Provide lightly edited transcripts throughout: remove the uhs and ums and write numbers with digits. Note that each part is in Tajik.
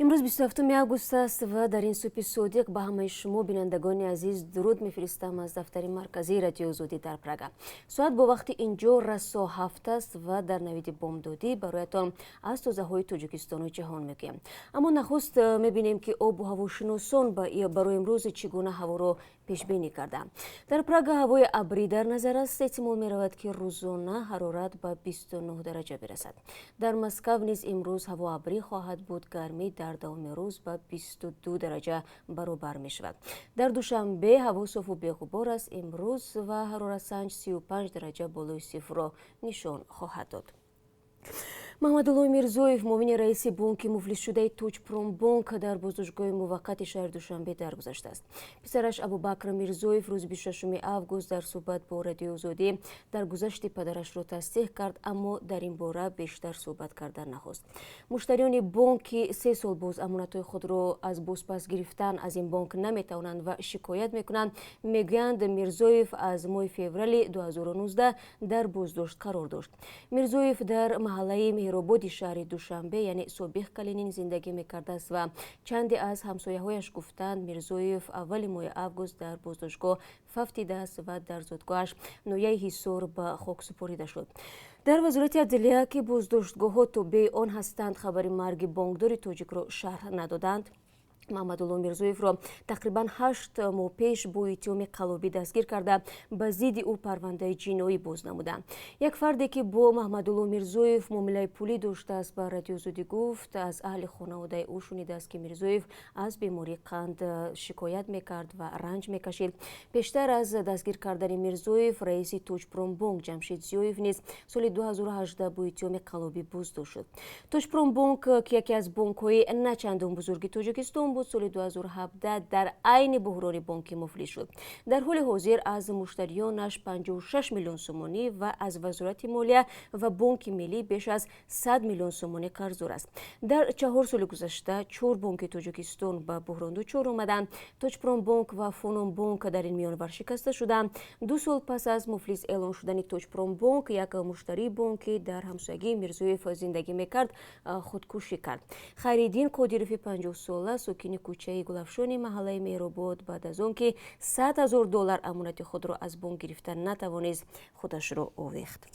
Имрӯз 27 август аст ва дар ин субҳи содиқ ба ҳамаи шумо, бинандагони азиз, дуруд мефиристам аз дафтари марказии Радиои Озодӣ дар Прага. Соат бо вақти инҷо расо 7 аст ва дар навиди бомдодӣ бароятон аз тозаҳои Тоҷикистону ҷаҳон мегӯем. Аммо нахуст мебинем, ки обу ҳавошиносон барои имрӯз чӣ гуна ҳаворо пешбинӣ карданд. Дар Прага ҳавои абрӣ дар назар аст. Эҳтимол меравад, ки рӯзона ҳарорат ба 29 дараҷа бирасад. Дар Москав низ имрӯз ҳаво абрӣ хоҳад буд. Гармӣ дар давоми рӯз ба 22 дараҷа баробар мешавад. Дар Душанбе ҳаво софу беғубор аст имрӯз ва ҳароратсанҷ 35 дараҷа болои сифрро нишон хоҳад дод. Маҳмадулло Мирзоев, муовини раиси бонки муфлисшудаи Тоҷпромбонк, дар боздоштгоҳи муваққати шаҳри Душанбе даргузаштааст. Писараш Абубакр Мирзоев рӯзи 26 август дар суҳбат бо Радиои Озодӣ даргузашти падарашро тасдиқ кард, аммо дар ин бора бештар суҳбат кардан нахост. Муштариёни бонк, ки 3 сол боз амонатҳои худро аз бозпас гирифтан аз ин бонк наметавонанд ва шикоят мекунанд, мегӯянд, Мирзоев аз моҳи феврали 2019 дар боздошт қарор дошт. Мирзоев дар маҳаллаи Меҳрободи шаҳри Душанбе, яъне собиқ Калинин, зиндагӣ мекардааст ва чанде аз ҳамсояҳояш гуфтанд, Мирзоев аввали моҳи август дар боздоштгоҳ фавтидааст ва дар зодгоҳаш, ноҳияи Ҳисор, ба хок супорида шуд. Дар Вазорати адлия, ки боздоштгоҳҳо тобеи он ҳастанд, хабари марги бонкдори тоҷикро шарҳ надоданд. Маҳмадулло Мирзоевро тақрибан 8 моҳ пеш бо иттиҳоми қаллобӣ дастгир карда, ба зидди ӯ парвандаи ҷиноӣ боз намуданд. Як фарде, ки бо Маҳмадулло Мирзоев муомилаи пулӣ доштааст, ба Радиои Озодӣ гуфт, аз аҳли хонаводаи ӯ шунидааст, ки Мирзоев аз бемории қанд шикоят мекард ва ранҷ мекашид. Пештар аз дастгир кардани Мирзоев, раиси Тоҷпромбонк Ҷамшед Зиёев низ соли 2018 бо иттиҳоми қаллобӣ боздошт шуд. Тоҷпромбонк, ки яке аз бонкҳои начандон бузурги Тоҷикистон буд, соли 2017 дар айни буҳрони бонкӣ муфлис шуд. Дар ҳоли ҳозир аз муштариёнаш 56 миллион сомонӣ ва аз Вазорати молия ва Бонки миллӣ беш аз 100 миллион сомонӣ қарздор аст. Дар 4 соли гузашта чор бонки Тоҷикистон ба буҳрон дучор омаданд. Тоҷпромбонк ва Фономбонк дар ин миён варшикаста шуданд. 2 сол пас аз муфлис эълон шудани Тоҷпромбонк, як муштарии бонк, ки дар ҳамсоягии Мирзоев зиндагӣ мекард, худкушӣ кард. Хайриддин Қодирови 50-сола, сокини кӯчаи Гулафшони маҳаллаи Меҳробод, баъд аз он ки 100 000 доллар амонати худро аз бонк гирифта натавонист, худашро овехт.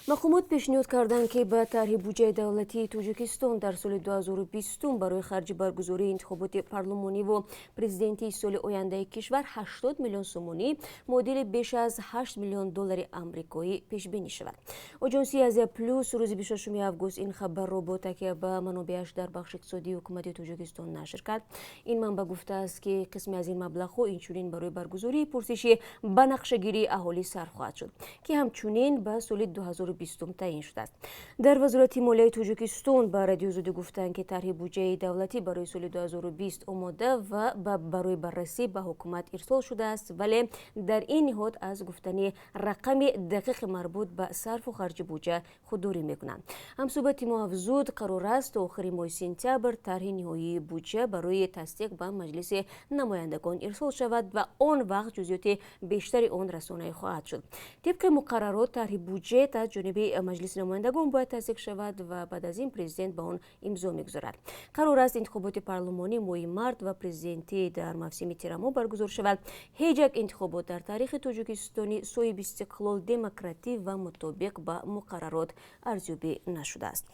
Мақомот пешниҳод карданд, ки ба тарҳи буҷаи давлатии Тоҷикистон дар соли 2020 барои харҷи баргузории интихоботи парлумониву президентии соли ояндаи кишвар 80 миллион сомонӣ, муодили беш аз 8 миллион доллари амрикоӣ, пешбинӣ шавад. Оҷонсии Азия Плюс рӯзи 26 август ин хабарро бо такя ба манобеаш дар бахши иқтисодии ҳукумати Тоҷикистон нашр кард. Ин манбаъ гуфтааст, ки қисме аз ин маблағҳо инчунин барои баргузории пурсиши ба нақшагирии аҳолӣ сарф хоҳад шуд, ки ҳамчунин ба соли 2020 таъин шудааст. Дар Вазорати молияи Тоҷикистон ба Радиои Озодӣ гуфтанд, ки тарҳи буҷаи давлатӣ барои соли 2020 омода ва барои баррасӣ ба ҳукумат ирсол шудааст, вале дар ин ниҳод аз гуфтани рақами дақиқи марбут ба сарфу харҷи буҷа худдорӣ мекунанд. Ҳамсӯҳбати мо афзуд, қарор аст то охири моҳи сентябр тарҳи ниҳоии буҷа барои тасдиқ ба Маҷлиси намояндагон ирсол шавад ва он вақт ҷузъиёти бештари он расонаӣ хоҳад шуд. Тибқи муқаррарот, тарҳи буҷет аз ҷониби Маҷлиси намояндагон бояд тасдиқ шавад ва баъд аз ин президент ба он имзо мегузорад. Қарор аст интихоботи парлумонӣ моҳи март ва президентӣ дар мавсими тирамоҳ баргузор шавад. Ҳеҷ як интихобот дар таърихи Тоҷикистони соҳибистиқлол демократӣ ва мутобиқ ба муқаррарот арзёбӣ нашудааст.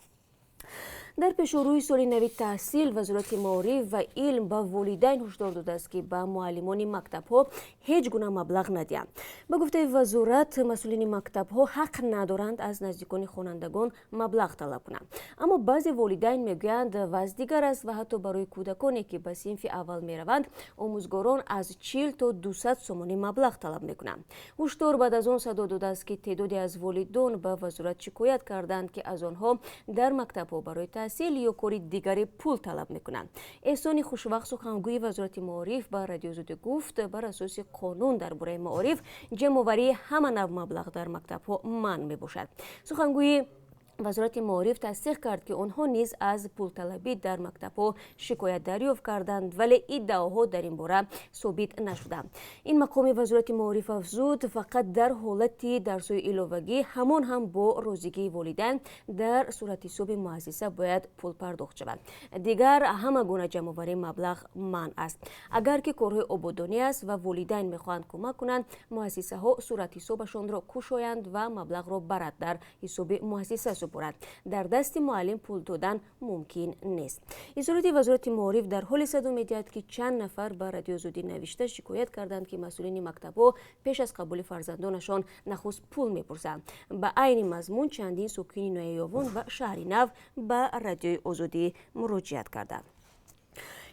Дар пешорӯи соли нави таҳсил Вазорати маориф ва илм ба волидайн ҳушдор додааст, ки ба муаллимони мактабҳо ҳеҷ гуна маблағ надиҳанд. Ба гуфтаи вазорат, масъулини мактабҳо ҳақ надоранд аз наздикони хонандагон маблағ талаб кунанд. Аммо баъзе волидайн мегӯянд, вазъ дигар аст ва ҳатто барои кӯдаконе, ки ба синфи аввал мераванд, омӯзгорон аз 40 то 200 сомонӣ маблағ талаб мекунанд. Ҳушдор баъд аз он садо додааст, ки теъдоде аз волидон ба вазорат шикоят карданд, ки аз онҳо дар мактабҳо барои таҳсил ё кори дигаре пул талаб мекунанд. Эҳсони Хушвақт, сухангӯи Вазорати маориф, ба Радиои Озодӣ гуфт, бар асоси қонун дар бораи маориф ҷамъоварии ҳама навъ маблағ дар мактабҳо манъ мебошад. Сухангӯи Вазорати маориф тасдиқ кард, ки онҳо низ аз пулталабӣ дар мактабҳо шикоят дарёфт карданд, вале иддаоҳо дар ин бора собит нашуданд. Ин мақоми Вазорати маориф афзуд, фақат дар ҳолати дарсҳои иловагӣ, ҳамон ҳам бо розигии волидайн, дар суратҳисоби муассиса бояд пул пардохт шавад. Дигар ҳама гуна ҷамъоварии маблағ манъ аст. Агар ки корҳои ободонӣ аст ва волидайн мехоҳанд кӯмак кунанд, муассисаҳо суратҳисобашонро кушоянд ва маблағро барад дар ҳисоби муассиса супорад. Дар дасти муаллим пул додан мумкин нест. Изҳороти Вазорати маориф дар ҳоле садо медиҳад, ки чанд нафар ба Радиои Озодӣ навишта шикоят карданд, ки масъулини мактабҳо пеш аз қабули фарзандонашон нахуст пул мепурсанд. Ба айни мазмун чандин сокини ноҳияи Ёвон ва Шаҳри Нав ба Радиои Озодӣ муроҷиат карданд.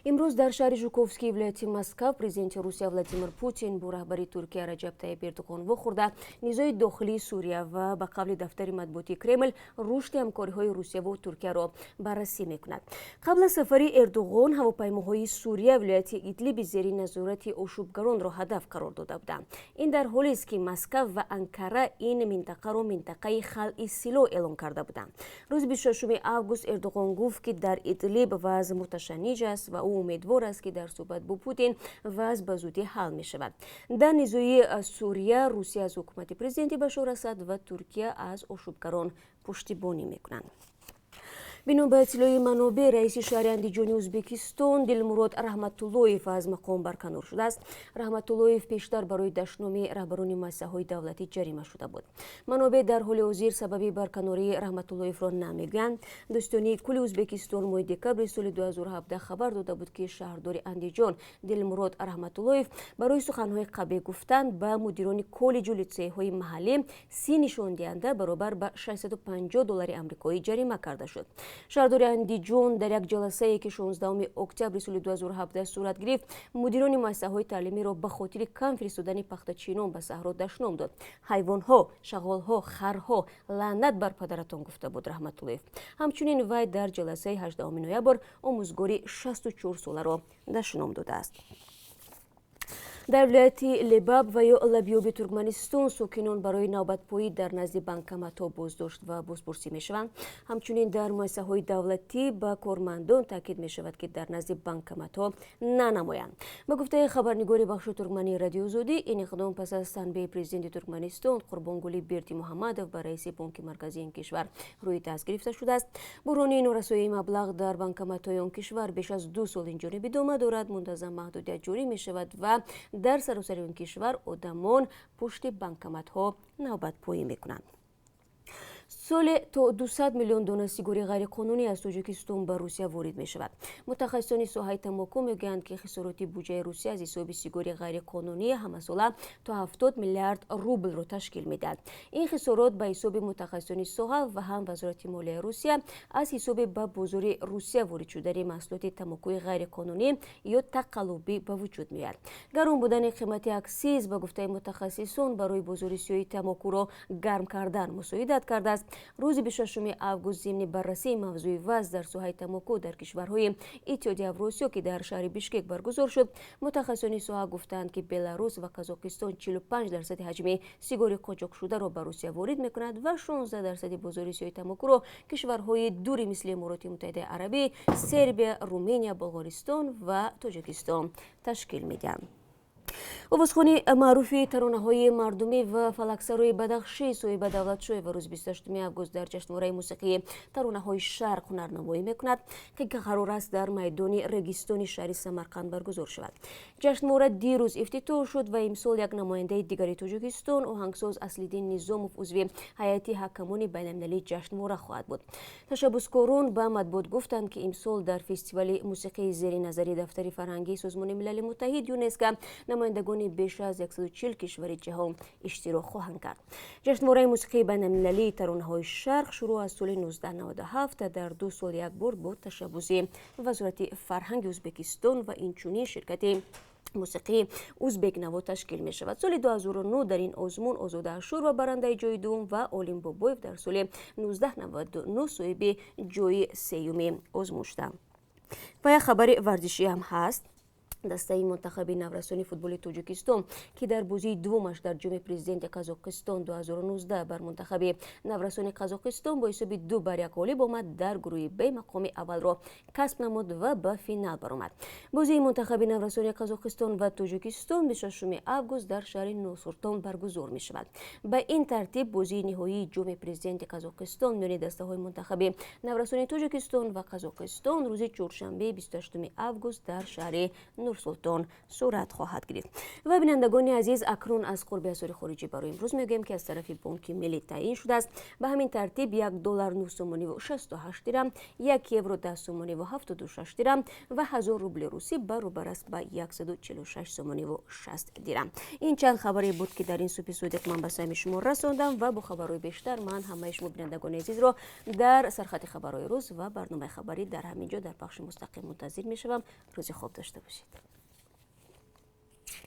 Имрӯз дар шаҳри Жуковский вилояти Москва президенти Русия Владимир Путин бо раҳбари Туркия Раҷаб Тайиб Эрдуғон вохӯрда, низои дохилии Сурия ва, ба қавли дафтари матбуотии Кремл, рушди ҳамкориҳои Русияву Туркияро баррасӣ мекунад. Қабл аз сафари Эрдуғон ҳавопаймоҳои Сурия вилояти Идлиби зери назорати ошӯбгаронро ҳадаф қарор дода буданд. Ин дар ҳолест, ки Москав ва Анкара ин минтақаро минтақаи халъи силоҳ эълон карда буданд. Рӯзи 26 август Эрдуғон гуфт, ки дар Идлиб вазъ муташанниҷ аст ва ӯ умедвор аст, ки дар суҳбат бо Путин вазъ ба зудӣ ҳал мешавад. Дар низои Сурия Русия аз ҳукумати президенти Башор Асад ва Туркия аз ошӯбгарон пуштибонӣ мекунанд. Бино ба иттилои манобеъ, раиси шаҳри Андиҷони Ӯзбекистон Дилмурод Раҳматуллоев аз мақом барканор шудааст. Раҳматуллоев пештар барои дашноми раҳбарони муассисаҳои давлатӣ ҷарима шуда буд. Манобеъ дар ҳоли ҳозир сабаби барканории Раҳматуллоевро намегӯянд. Дӯстонии кулли Ӯзбекистон моҳи декабри соли 2017 хабар дода буд, ки шаҳрдори Андиҷон Дилмурод Раҳматуллоев барои суханҳои қабеҳ гуфтан ба мудирони коллеҷу литсейҳои маҳаллӣ 30 нишондиҳанда баробар ба 650 доллари амрикоӣ ҷарима карда шуд. Шаҳрдори Андиҷон дар як ҷаласае, ки 16 октябри соли 2017 сурат гирифт, мудирони муассисаҳои таълимиро ба хотири кам фиристодани пахтачинон ба саҳро дашном дод. Ҳайвонҳо, шағолҳо, харҳо, лаънат бар падаратон, гуфта буд Раҳматуллоев. Ҳамчунин вай дар ҷаласаи 18 ноябр омӯзгори 64 соларо дашном додааст. Дар вилояти Лебаб ва ё Лабиёби Туркманистон сокинон барои навбатпоӣ дар назди банкоматҳо боздошт ва бозпурсӣ мешаванд. Ҳамчунин дар муассисаҳои давлатӣ ба кормандон таъкид мешавад, ки дар назди банкоматҳо нанамоянд. Ба гуфтаи хабарнигори бахши туркмании Радиои Озодӣ, ин иқдом пас аз танбеҳи президенти Туркманистон Қурбонгулӣ Бердимуҳаммадов ба раиси Бонки марказии ин кишвар рӯи даст гирифта шудааст. Буҳрони норасоии маблағ дар банкоматҳои он кишвар беш аз 2 сол инҷониб идома дорад. Мунтазам маҳдудият ҷорӣ мешавад ва дар саросари он кишвар одамон пушти банкоматҳо навбатпоӣ мекунанд. Соле то 200 миллион дона сигори ғайриқонунӣ аз Тоҷикистон ба Русия ворид мешавад. Мутахассисони соҳаи тамоку мегӯянд, ки хисороти буҷаи Русия аз ҳисоби сигори ғайриқонунӣ ҳамасола то 70 миллиард рублро ташкил медиҳад. Ин хисорот ба ҳисоби мутахассисони соҳа ва ҳам Вазорати молияи Русия аз ҳисоби ба бозори Русия ворид шудани маҳсулоти тамокуи ғайриқонунӣ ё тақаллубӣ ба вуҷуд меояд. Гарон будани қимати аксиз, ба гуфтаи мутахассисон, барои бозори сиёҳи тамокуро гарм кардан мусоидат кардааст. Рӯзи 26 август зимни баррасии мавзӯи вазъ дар соҳаи тамоку дар кишварҳои Иттиҳоди Авросиё, ки дар шаҳри Бишкек баргузор шуд, мутахассисони соҳа гуфтанд, ки Беларус ва Қазоқистон 45% ҳаҷми сигори қочоқшударо ба Русия ворид мекунад ва 16% бозори сиёҳи тамокуро кишварҳои дури мисли Амороти Муттаҳидаи Арабӣ, Сербия, Руминия, Болғористон ва Тоҷикистон ташкил медиҳанд. Овозхони маъруфи таронаҳои мардумӣ ва фалаксарои Бадахшӣ Соҳиба Давлатшоева рӯзи 28 август дар ҷашнвораи мусиқии таронаҳои шарқ ҳунарнамоӣ мекунад, ки қарор аст дар майдони Регистони шаҳри Самарқанд баргузор шавад. Ҷашнвора дирӯз ифтитоҳ шуд ва имсол як намояндаи дигари Тоҷикистон, оҳангсоз Аслиддин Низомов, узви ҳайати ҳакамони байналмилалии ҷашнвора хоҳад буд. Ташаббускорон ба матбуот гуфтанд, ки имсол дар фестивали мусиқии зери назари дафтари фарҳангии Созмони Милали Муттаҳид ЮНЕСКО намояндагони беш аз 140 кишвари ҷаҳон иштирок хоҳанд кард. Ҷашнвораи мусиқии байналмилалии таронаҳои шарқ шурӯъ аз соли 1997 дар 2 сол як бор бо ташаббуси Вазорати фарҳанги Ӯзбекистон ва инчунин ширкати мусиқии Узбекнаво ташкил мешавад. Соли 2009 дар ин озмун Озода Ашурова барандаи ҷои дуввум ва Олим Бобоев дар соли 1999 соҳиби ҷои сеюми озмун шуданд. Ва як хабари варзишӣ ҳам ҳаст. Дастаи мунтахаби наврасони футболи Тоҷикистон, ки дар бозии дуввумаш дар Ҷоми Президенти Қазоқистон 2019 бар мунтахаби наврасони Қазоқистон бо ҳисоби 2-1 ғолиб омад, дар гурӯҳи Б мақоми аввалро касб намуд ва ба финал баромад. Бозии мунтахаби наврасони Қазоқистон ва Тоҷикистон 26 август дар шаҳри Нурсултон баргузор мешавад. Ба ин тартиб, бозии ниҳоии Ҷоми Президенти Қазоқистон миёни дастаҳои мунтахаби наврасони Тоҷикистон ва Қазоқистон рӯзи чоршанбе, 28 август, дар шаҳри Нурсултон сурат хоҳад гирифт. Ва, бинандагони азиз, акнун аз қурби асъори хориҷӣ барои имрӯз мегӯем, ки аз тарафи Бонки Миллӣ таъин шудааст. Ба ҳамин тартиб, 1 доллар 9 сомониву 68 дирам, 1 евро 10 сомониву 76 дирам ва 1000 рубли русӣ баробар аст ба 146 сомониву 60 дирам. Ин чанд хабаре буд, ки дар ин субҳи содиқ ман ба самъи шумо расондам, ва бо хабарҳои бештар ман ҳамаи шумо, бинандагони азизро, дар сархати хабарҳои рӯз ва барномаи хабарӣ дар ҳамин ҷо дар пахши мустақим мунтазир мешавам. Рӯзи хуб дошта бошед.